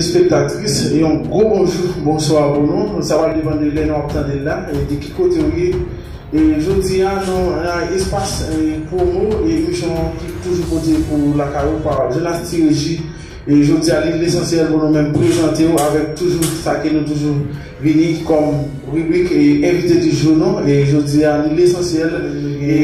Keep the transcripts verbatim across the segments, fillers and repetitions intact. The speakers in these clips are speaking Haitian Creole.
Espektatris, yon gwo bonjou, bonswa pou nou. Sa pral depann de lè nou ap tande l la, e de ki kote w ye. E jodi a, nou nan espas, e, pwomo, e emisyon ki toujou pote pou lakay ou pa Jonas Ti Reji. E jodi a, li lesansyèl pou nou menm prezante w avèk toujou sa ke nou toujou vini kòm ribrik e envite di jou nou. E jodi a, li lesansyèl e,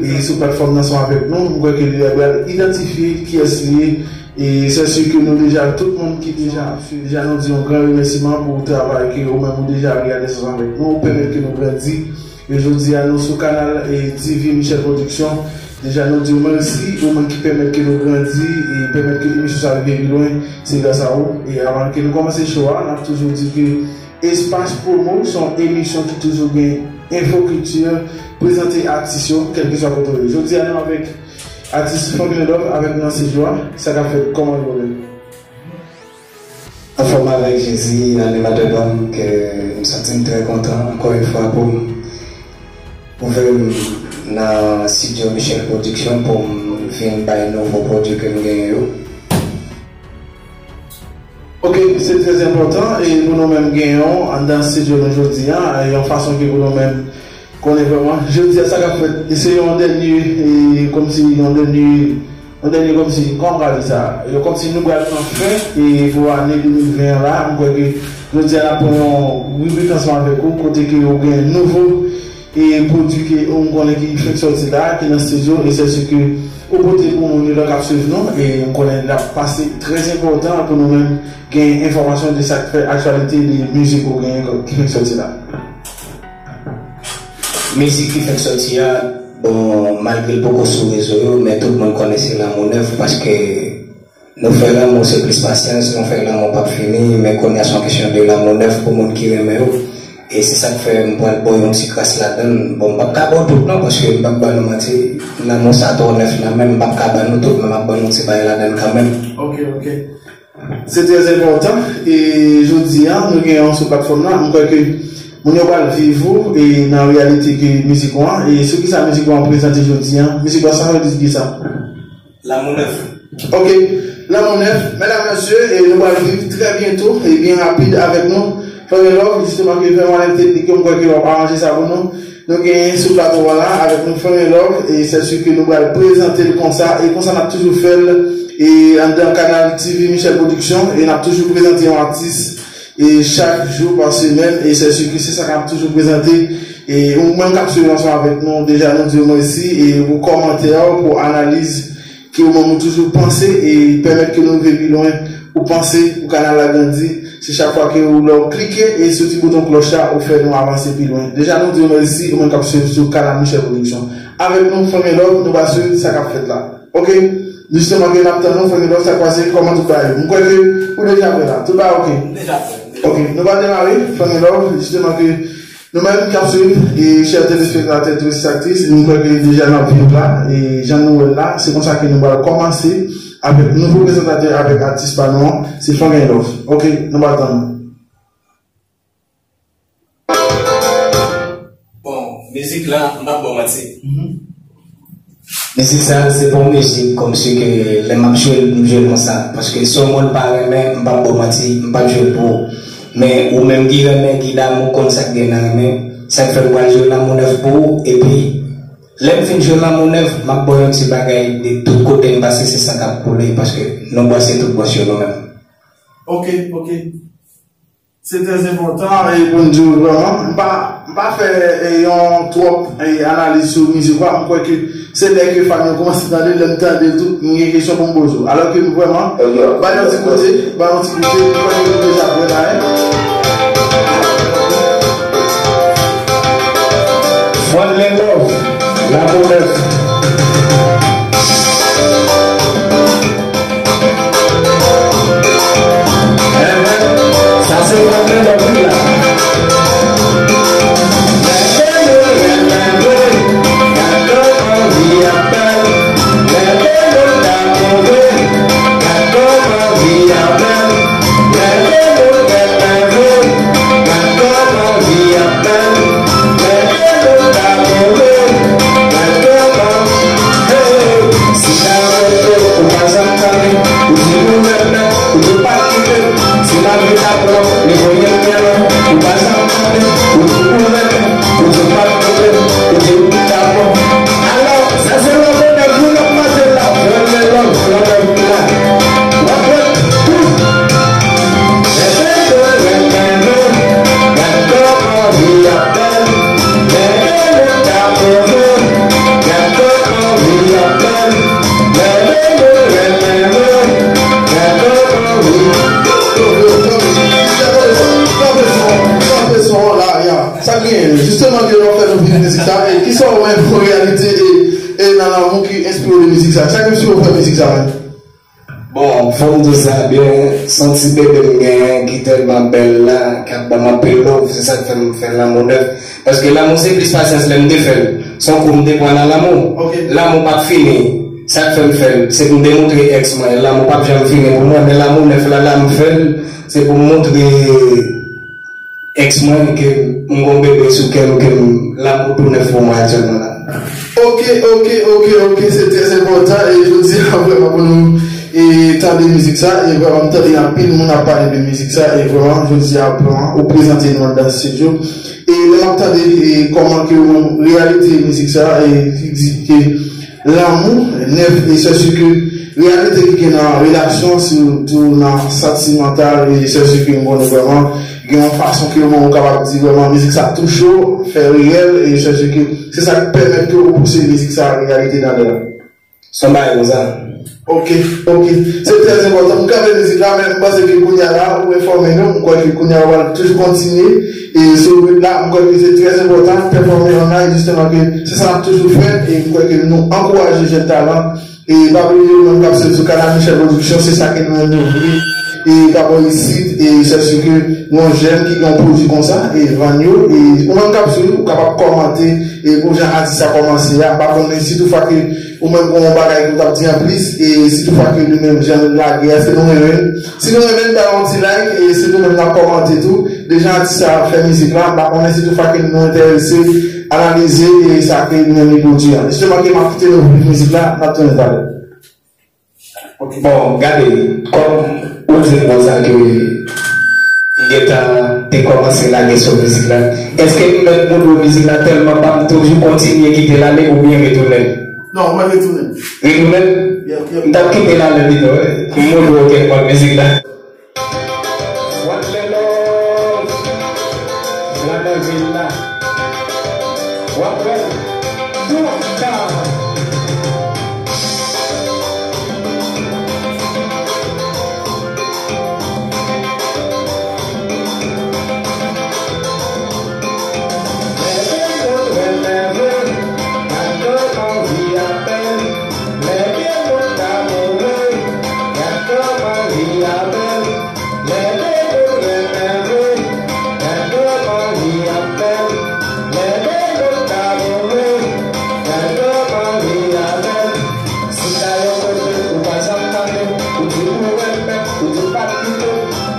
e sou platfòm nan se avèk nou. Mwen kwè ke li pral idantifye kiyès li ye. E se si ke nou deja, tout moun ki deja, deja nou di yon gran remèsiman pou travay ke ou menm ou deja realize ansanm avèk nou, ou pèmèt ke nou grandi. E jodi a, nou sou kanal, e, T V Michel Production. Deja nou di w mèsi, ou menm ki pèmèt ke nou grandi, e pèmèt ke emisyon sa rive pi lwen, se gras a ou. E avan ke nou kòmanse show a, n ap toujou di ke Espas Pwomo se yon emisyon ki toujou gen enfo kilti, prezante atis yo, kèlkeswa kote w ye. Jodi a, nou avèk atis Franklin Love avèk nou nan estidyo a. Sa k ap fèt, kòman yo ye? Anfòm avèk Jezi, animatè pa m, ke m santi m trè kontan, ankò yon fwa, pou m ouvè m nan estidyo Michel Production pou m vin bay nouvo pwodui ke m genyen yo. Ok, se trè enpòtan, e pou nou menm gen yon anndan estidyo nou jodi a, e yon fason ke pou nou menm konnen vrèman, jodi a sa k ap fèt, e se yon dènye, e kòmsi yon dènye, yon dènye kòmsi, kòman m ka di sa? Yo kòmsi nou pral pran fen, e pou ane de mil ven an la, m kwè ke jodi a n ap pran yon ribrik ansanm avèk ou, kote ke ou gen nouvo, e pwodui ke ou konnen ki fenk sòti la, ki nan estidyo, e se si ke ou pote pou moun yo k ap swiv nou, e m konnen l ap pase trè enpòtan pou nou menm gen enfòmasyon de sa k fè aktyalite de mizik ou genyen ki fenk sòti la. Mizik ki fèk sòti a, bon, malgre l poko sou rezo yo, men tout moun konnen se Lanmou Nèf, paske nou fè lanmou se plis pasyans, nou fè lanmou p ap fini, men kounye a se yon kesyon de lanmou nèf pou moun ki renmen yo. E se sa k fè m pral ba w yon ti kras ladan l. Bon, m p ap ka ba w tout non, paske m p ap ba nou manti, lanmou sa twò nèf la, men m p ap ka ba nou tout, men m ap ba nou ti bagay ladan l kanmenm. Ok, ok. Se trè enpòtan. E jodi a, nou gen yon sou platfòm nan. M kwè ke moun yo pral viv ou e nan reyalite ke mizik ou an. E sou kisa mizik ou an prezante jodi a? Mizik ou an, sa vle di kisa? Lanmou nèf. Ok. Lanmou nèf. Medam, mesye, e nou pral viv trè byento e byen rapid avèk nou. Franklin Love, jisteman, ke fè mwayen teknik yo, m kwè ke w ap aranje sa pou nou. Nou genyen sou plato a la avèk nou Franklin Love, e se si ke nou pral prezante l konsa, e konsa n ap toujou fè l, e anndan kanal T V Michel Production, e n ap toujou prezante yon atis, e chak jou pa semèn, e se si ke se sa k ap toujou prezante, e ou menm k ap swiv ansanm avèk nou, deja nou di w mèsi, e pou kòmantè w, pou analiz, ke ou menm ou toujou panse e pèmèt ke nou rive pi lwen. Ou panse pou kanal la grandi, se chak fwa ke ou lè w klike e sou ti bouton klòch la, ou fè nou avanse pi lwen. Deja nou di w mèsi, ou menm k ap swiv sou kanal Michel Production. Avèk nou, Franklin Love, nou pral swiv sa k ap fèt la. Ok, jisteman ke n ap tann nou, Franklin Love, sa k pase, kòman tout bagay? M kwè ke ou deja prè la. Tout bagay ok? M deja prè, m deja prè. Ok, nou pral demare, Franklin Love, jisteman ke Nou menm k ap swiv, e chè telespektatè, aktris, aktris, nou kwè ke deja n ap viv la, e jan nou wè l la, se konsa ke nou pral kòmanse avèk nouvo prezantatè, avèk atis pa nou an, se Franklin Love. Ok, nou pral tann. Bon, mizik la, m p ap ba w manti. Mizik sa a, se pa yon mizik kòmsi ke lè m ap jwe l, m jwe l konsa. Paske si yon moun pa renmen, m p ap ba w manti, m p ap jwe l pou ou. Men ou menm ki renmen, ki damou, konn sa k gen nan renmen, sa k fè m pral jwe Lanmou Nèf pou ou. Epi, lè m fin jwe Lanmou Nèf, m ap ba w yon ti bagay de tout kote m pase, se san k ap koule, paske nou bwase tout bwòs yo nou menm. Ok, ok. Se trè enpòtan, e pou n di w vrèman, m pa, m pa fè, e, yon twòp, e, analiz sou mizik la. M kwè ke se lè ke fan yo kòmanse tande, lè m tande l tou, m gen kesyon pou m poze w. Alò ke vrèman, ba yon ti koute, ba yon ti koute, m kwè ke nou deja prè la, en. One Love, Lanmou Nèf. Sa se pwoblèm anpil la. Leve nou, leve nou, gad kòman vi ap bèl. Leve nou, gad move, gad kòman vi ap bèl. Leve nou, leve nou, Yon reyalite e, e nan lanmou ki enspire w de mizik sa. Sa ki enspire w fè mizik sa menm? Bon, fò m di w sa byen, se yon ti bebe m genyen ki tèlman bèl la, k ap ban m anpil love, se sa k fè m fè lanmou nèf. Paske lanmou se plis pasyans lè m te fè l. Se yon kou m te pran nan lanmou. Ok. Lanmou p ap fini. Sa k fè m fè l, se pou m te montre èks mwen. Lanmou p ap janm fini pou mwen, men lanmou nèf la, la m fè l, se pou m montre èks mwen ke m gon bebe sou kè m, ke m lanmou tou nèf pou mwen aktyèlman la. Ok, ok, ok, ok, se trè enpòtan e jodi a vrèman pou nou e tande mizik sa e vrèman m tande anpil moun ap pale de mizik sa e vrèman jodi a vrèman ou prezante nou anndan estidyo e lè m ap tande e kòman ke ou reyalite mizik sa e ki di ke lanmou nèf e sèsi ke reyalite ki gen nan relasyon sitou nan santimantal e sèsi ke m konnen vrèman gen yon fason ke ou menm ou kapab di vrèman mizik sa touche w, fè reyèl e sèsi ke se sa k pèmèt ke ou pouse mizik sa reyalite nan lè a. Se yon bagay konsa. Ok, ok. Se trè enpòtan. M kanpe mizik la, men m panse ke kounye a la, ou enfòme nou. M kwè ke kounye a, ou pral toujou kontinye. E sou wout la, m kwè ke se trè enpòtan. Pèfòme an live, jisteman, ke se sa n ap toujou fè. E m kwè ke nou ankouraje jèn talan. E pa bliye, ou menm k ap swiv sou kanal Michel Production, se sa ke nou menm nou vle. E ka ba w isit, e sèsi ke yon jèn ki gen yon pwodui konsa, e vann yo. E ou menm k ap swiv, ou kapab kòmante, e pou jan atis sa kòmanse a, m pa konnen si toutfwa ke Ou menm gen yon bagay ke w t ap di anplis, e si toutfwa ke li menm jan l lage a, si nou renmen l, si nou renmen l, ba yon ti like, e si nou menm n ap kòmante tou, deja atis sa fè mizik la, m pa konnen si toutfwa ke nou enterese, analize, e sa ke li menm li pwodui a. Jisteman ke m ap kite nou viv mizik la, n ap tounen talè. Bon, gade, kòm ou di m konsa ke m gentan te kòmanse lage sou mizik la, èske m mèt mouri mizik la tèlman pa m toujou kontinye kite l ale oubyen retounen l? Non, mwen retounen. Retounen? Yep, yep. M t ap kite l ale pito, wi. M montre w kèk pwen mizik la. One love, la nan vil la. W ap wè l. Tou tan. Leve moun renmen vre, gad kòman vi a bèl. Leve moun ka mouri, gad kòman vi a bèl. Leve moun renmen vre, gad kòman vi a bèl. Leve moun ka mouri, gad kòman vi a bèl. Si ta yon kote ou pa janm tande, ou di ou renmen, ou di pa t kite.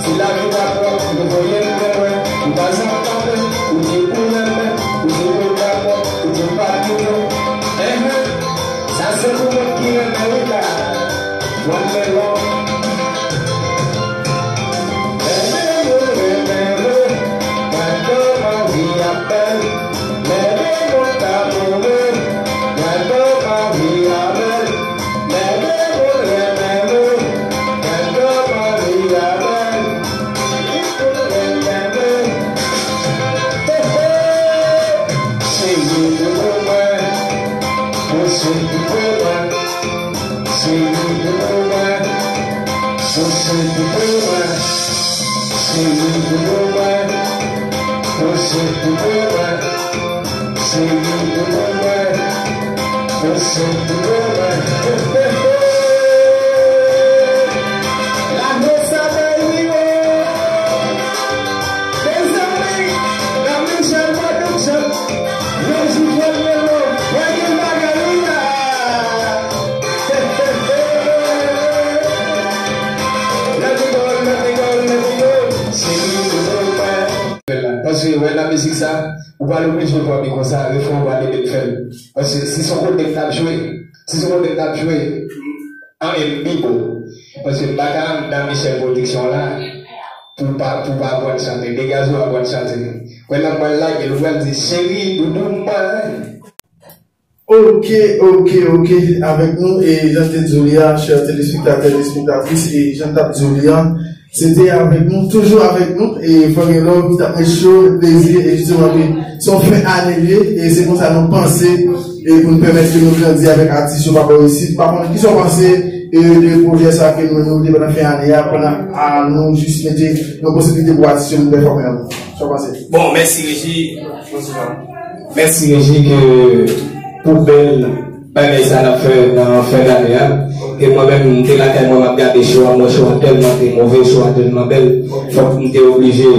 Si lavi pa pwòp, nou voye l pi lwen. Ou pa janm tande, ou di ou renmen, ou di ou dakò, ou di pa t kite. Enhen, sa se pou moun ki renmen wi la. One love. Leve moun renmen vre, gad kòman vi a bèl. Leve moun ka mouri, gad kòman vi a bèl. Leve moun renmen vre, gad kòman vi a bèl. Leve moun renmen vre. He, he. Cheri, doudou mwen, ou se pi pre mwen. Cheri, doudou mwen, ou se pi pre mwen. Cheri, doudou mwen, ou se pi pre mwen. Cheri, doudou mwen, ou se pi pre mwen. Lave sa bèl wi o. Mezanmi, nan Michel Production, Reji Fòt Melo, wè gen bagay wi la. Let me go, let me go, let me go. Cheri, doudou mwen. Paske wè nan mizik sa, ou pral oblije pran mi konsa, refren ou pral ede l fè l. Paske si se yon kote m t ap jwe, si se yon kote m t ap jwe, anyen m pi bon. Paske m pa ka nan Michel Production la pou pa, pou pa aprann chante. Degaje w aprann chante. Kwè nan mwen lage, ou pral di, cheri, doudou mwen. Ok, ok, ok. Avèk nou, e jan te di w li a, chè telespektatè, telespektatris, e jan t ap di w li a, se te avèk nou, toujou avèk nou, e Fò Gen Love, ki t ap met cho, plezi, e jisteman ke se yon fen ane l ye, e se konsa nou panse, e pou n pèmèt ke nou grandi avèk atis yo pa bò isit. Pa konnen kisa w panse, e de pwojè sa ke nou, nou te pandan fen ane a, pandan a nou jis mete yon posiblite pou atis yo vin pèfòme ankò. Kisa w panse? Bon, mèsi Reji. Mèsi Reji ke pou bèl bagay sa n ap fè nan fen dane a. E mwen menm, m te lakay mwen, m ap gade cho a, m wè cho a tèlman te move, cho a tèlman bèl, fòk m te oblije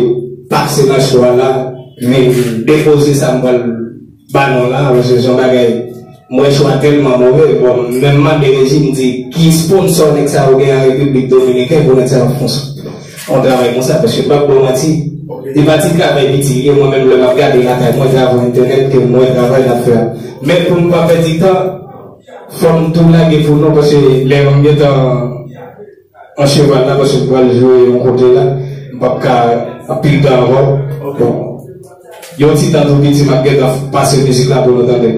pase nan cho a la, vin depoze sa m pral ba nou la, paske se yon bagay, m wè cho a tèlman move, bon, m menm mande reji, m di, ki sponsò nèg sa yo gen an Repiblik Dominiken pou nèg sa yo fè yon travay konsa, paske m p ap ba w manti, li pa ti travay piti li ye, mwen menm lè m ap gade lakay mwen, travay entènèt ke m wè travay l ap fè a. Men pou m pa pèdi tan, fò m tou lage pou nou, paske lè m gentan an cheval la, paske m pral jwe yon kote la, m p ap ka anpil tan ankò. Bon, yon ti tan tou piti, m ap gentan pase mizik la pou nou tande.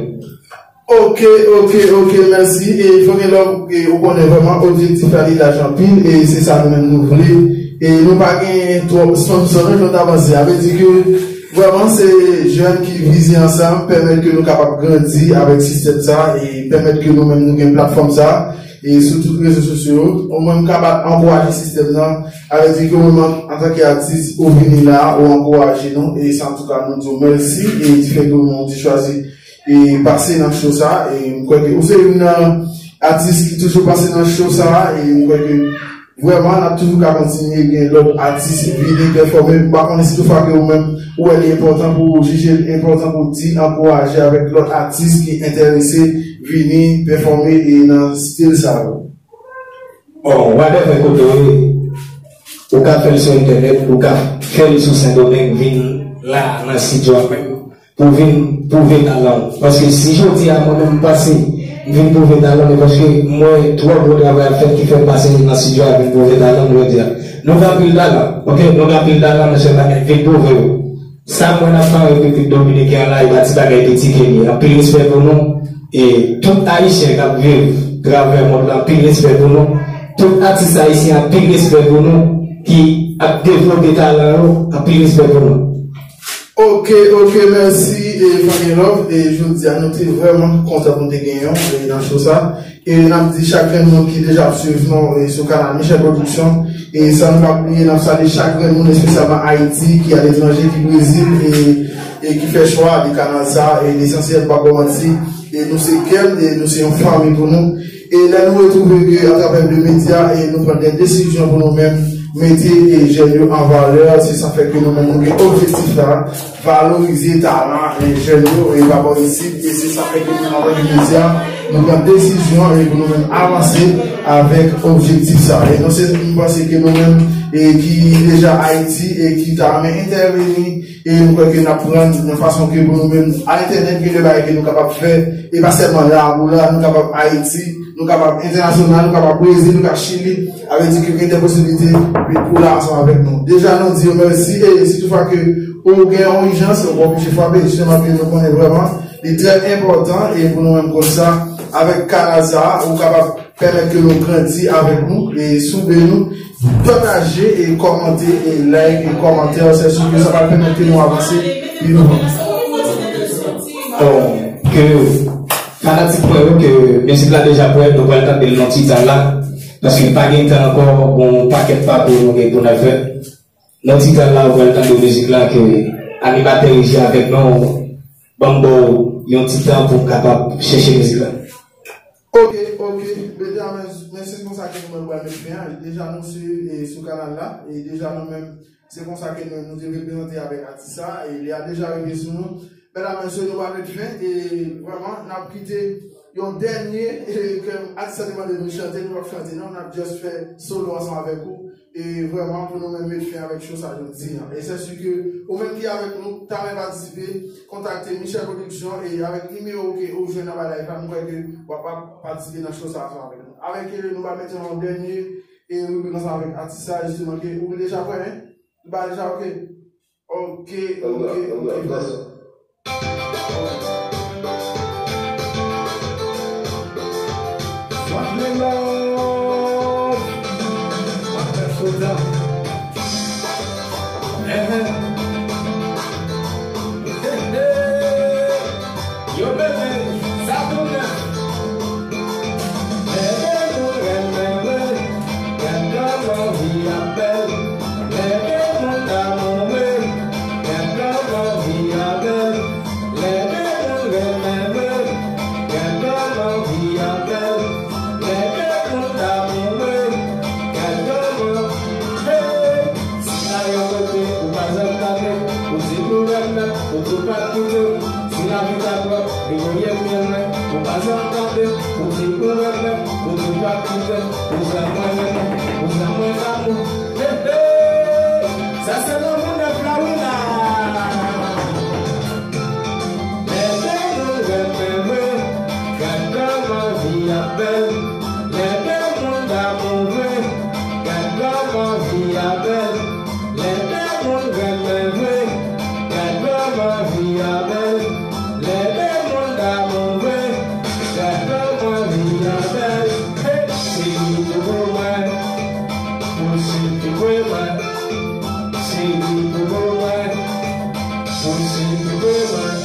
Ok, ok, ok, mèsi. E Fanny Love, e, ou konnen vrèman objektif la li laj anpil, e se sa nou menm nou vle. E nou pa gen twòp sponsor, non, jan w t avanse. Sa vle di ke vrèman se jèn ki vize ansanm, pèmèt ke nou kapab grandi avèk sistèm sa, e pèmèt ke nou menm nou gen platfòm sa, e sou tout rezo sosyo yo. Ou menm kapab ankouraje sistèm nan, sa vle di ke ou menm antanke atis, ou vini la, ou ankouraje nou, e sa antouka nou di w mèsi, e di fè ke nou di chwazi e pase nan show sa, e m kwè ke ou se youn nan atis ki toujou pase nan show sa, e m kwè ke vrèman n ap toujou ka kontinye gen lòt atis vini pèfòme. M pa konnen si toutfwa ke ou menm ou wè li enpòtan pou ou jije l enpòtan pou w di ankouraje avèk lòt atis ki enterese vini pèfòme e nan stil sa yo. Bon, whatever kote w ye, ou ka fè l sou entènèt, ou ka fè l sou Sendomeng, vin la nan estidyo a menm. Pou vin pwouve talan w. Paske si jodi a mwen menm m pase, m vin pwouve talan m, e paske m wè twò gwo travay ap fèt ki fè m pase nan estidyo a vin pwouve talan m jodi a. Nou gen anpil talan, ok? Nou gen anpil talan, mesye, bagay, vin pwouve yo. Sa m wè n ap fè an Repiblik Dominiken an la, e pa ti bagay piti ke li ye. Anpil respè pou nou, e tout Ayisyen k ap viv travè mond lan, anpil respè pou nou. Tout atis ayisyen, anpil respè pou nou, ki ap devlope talan yo, anpil respè pou nou. Ok, ok, mèsi, e, Fanny Love. E jodi a, nou te vrèman kontan pou nou te genyen w, e, nan show sa. E n ap di chak grenn moun ki deja ap swiv nou, e, sou kanal Michel Production. E san nou pa bliye, n ap salye chak grenn moun, espesyalman Ayiti, ki aletranje, ki Brezil, e, e ki fè chwa de kanal sa. E Lesansyèl, pa ba w manti, e nou se kè l, e nou se yon fanmi pou nou. E lè nou retwouve ke atravè de medya, e nou pran de desizyon pou nou menm mete, e, jèn yo an valè, se sa fè ke nou menm nou gen objektif la, valorize talan, e, jèn yo, e, pa bò isit, e se sa fè ke nou antanke medya, nou pran desizyon, e, pou nou menm avanse avèk objektif sa. E nou se, nou panse ke nou menm, e, ki deja Ayiti, e ki ta renmen entèveni, e nou kwè ke n ap pran yon fason ke pou nou menm, a entènèt, gen de bagay ke nou kapab fè, e pa sèlman la pou la, nou kapab Ayiti, nou kapab entènasyonal, nou kapab Brezil, nou kapab Chili, sa vle di ke gen de posiblite pou la ansanm avèk nou. Deja, nou di yo mèsi, e si toutfwa ke ou gen yon ijans, ou pa oblije frape, jisteman ke nou konnen vrèman, li trè enpòtan, e pou nou menm konsa, avèk kanal sa, ou kapab pèmèt ke nou grandi avèk nou, e soude nou, pataje, e kòmante, e like, e kòmantè, se si ke sa va pèmèt ke nou avanse pi lwen. Bon, ke fanatik mwen yo, ke mizik la deja prè, nou pral tande l nan ti tan la, paske pa gen tan ankò, gon pakèt pakou nou gen pou n al fè. Nan ti tan la, ou pral tande mizik la, ke animatè reji avèk nou, ban m ba w yon ti tan pou w kapab chèche mizik la. Ok, ok, medam, men se konsa ke nou menm pral met fen an, li deja anonse, e, sou kanal la, e deja nou menm, se konsa ke nou, nou te reprezante avèk atis sa, e li a deja rive sou nou. Medam, mesye, nou pral met fen, e vrèman, n ap kite yon dènye, e, ke atis sa te mande nou chante, nou p ap chante non, n ap just fè solo ansanm avèk ou. E vrèman, pou nou menm met fen avèk show sa jodi a. E se si ke ou menm ki avèk nou, ta renmen patisipe, kontakte Michel Production e avèk nimewo ke ou jwenn anba live la, nou kwè ke w ap pa-, patisipe nan show sa ansanm avèk nou. Avèk, e, nou va mete yon dènye, e, ribrik ansanm avèk atis sa, jisteman ke ou deja prè, hein? Ou pa deja ok? Ok, ok, ok. Yo, bebe, sa tounen. Lè gen moun renmen mwen, gad kòman vi a bèl. Lè gen moun damou mwen, gad kòman vi a bèl. Lè gen moun renmen mwen, Ou pa janm tande, ou di ou renmen, ou di ou pa koute, ou jan mwen renmen, ou jan mwen damou. Hey, hey! Sa se lanmou nèf la wi la. Lè de moun renmen vre, gad kòman vi a bèl. Lè de moun damou vre, gad kòman vi a bèl. Lè de moun renmen vre, gad kòman vi a bèl. Lè de moun damou vre, gad kòman vi a bèl. Hey! Cheri, pou mwen, pou cheri, pou mwen. Cheri, pou mwen, pou cheri, pou mwen.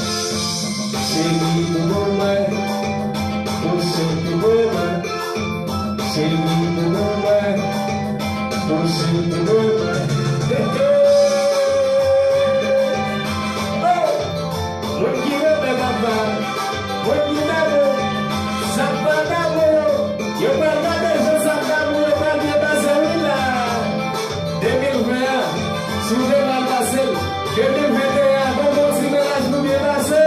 Cheri, pou mwen, pou cheri, pou mwen. Cheri, pou mwen, pou cheri, pou mwen. Hey, hey! Oh! Moun ki renmen papa, moun ki damou, sa k pa damou yo, yo pral gade jan sa k damou yo pral byen pase wi la. De mil ven an, si w te mal pase l, de mil venteyen an, bon, bon ti mennaj pou byen pase.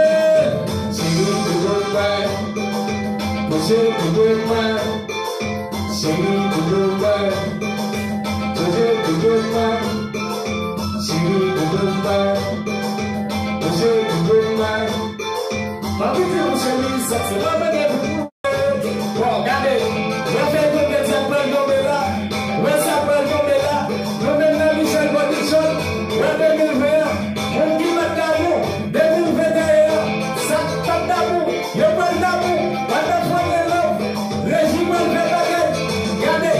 Cheri, pou mwen, pou cheri, pou mwen. Cheri, pou mwen. Cheri, pou mwen. Cheri, pou mwen. Cheri, pou mwen. M ap kite w, cheri, sa se mwen mete pou ou. Bon, gade, wè fèy konpèt sa pral tonbe la. Wè sa pral tonbe la. Nou menm nan Michel Production, wè de mil ven an, moun ki pa t damou, de mil venteyen an, sa k pa t damou, yo pral damou, pandan fò gen love, reji pral fè bagay. Gade.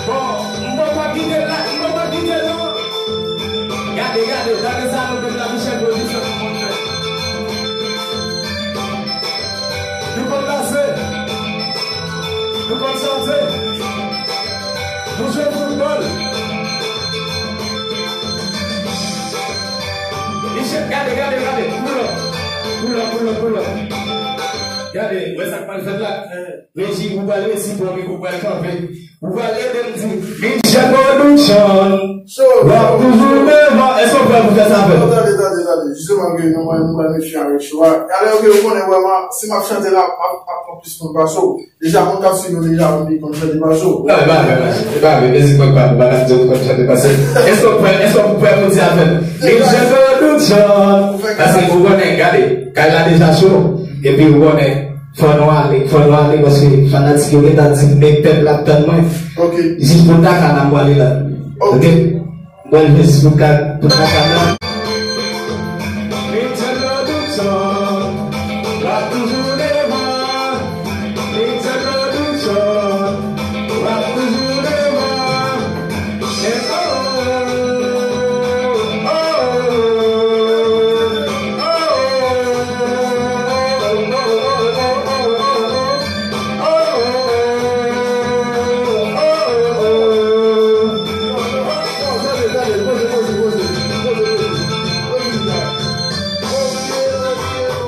Bon, m poko kite l la, m poko kite l non. Gade, gade, gade sa nou menm la Michel Production nou konn fè. Nou konn danse. Nou konn chante. Nou jwe foutbòl. Michel, gade, gade, gade. Pull up. Pull up, pull up, pull up. Gade, wè sa k pral fèt la. Reji, ou pral resi pou yon mikwo pral kanpe. Ou pral ede m di, Michel Production, w ap toujou devan. Èske w prè pou fè sa avè m? Non, tande, tande, tande. Jisteman, ke nou, nou pral mete fen avèk show a. Alò ke ou konnen vrèman, si m ap chante la, m ap, m ap pran plis moun pase w. Deja, moun k ap swiv nou deja, moun ki konn chante pase w. Non, e pa vre, e pa vre. Mizik mwen pa, m pa ka di w konn chante pase m. Èske w prè, èske w prè pou di avè m? Michel Production. Paske ou konnen, gade, kay la deja cho. Epi ou konnen, Fò nou ale, fò nou ale, paske fanatik yo gentan di m, men pèp la ap tann mwen. Ok. Jis pou taka n ap pwale la. Ok. Ok? Mwen jis pou ka, pou taka n ap.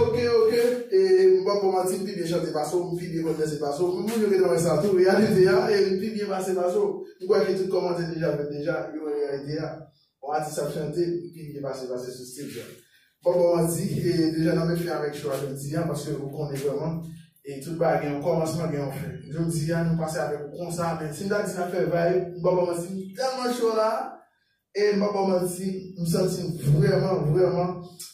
Ok, ok, ok. E, m p ap ba w manti, m pi byen chante pase w, m pi byen konn danse pase w. Moun yo gentan wè sa tou, reyalite a, e m pi byen pase pase w. M kwè ke tout kòmantè deja fèt deja, yo wè reyalite a. Yon atis ap chante, m pi byen pase, pase sou stage la. M p ap ba w manti, e deja n ap met fen avèk show a jodi a, paske ou konnen vrèman, e tout bagay gen yon kòmansman, gen yon fen. Jodi a, nou pase avèk ou konsa, men si m ta di n ap fè vibe, m p ap ba w manti, m tèlman cho la, e m p ap ba w manti, m santi m vrèman, vrèman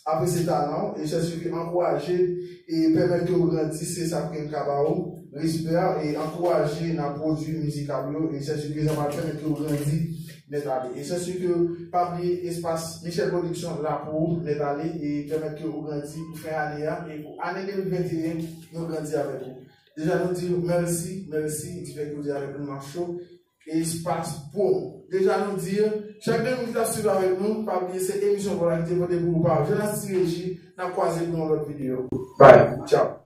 apresye talan w, e sèsi ke ankouraje, e pèmèt ke w grandi, se sa ke m ka ba ou, respè, e ankouraje nan pwodui mizikal yo, e sèsi ke sa va pèmèt ke w grandi, nèt ale. E se si ke pa bliye espas Michel Production la pou ou nèt ale e pèmèt ke ou grandi pou fen ane a e pou ane de mil venteyen nou grandi avèk ou. Deja nou di w mèsi, mèsi, di fè ke ou te avèk nou nan show. Espas pou ou. Deja nou di chak de moun ki t ap swiv avèk nou, pa bliye se emisyon Vòlè ki te pote pou ou pa Jonas Ti Reji, n ap kwaze pou yon lòt videyo. Bye, tchao.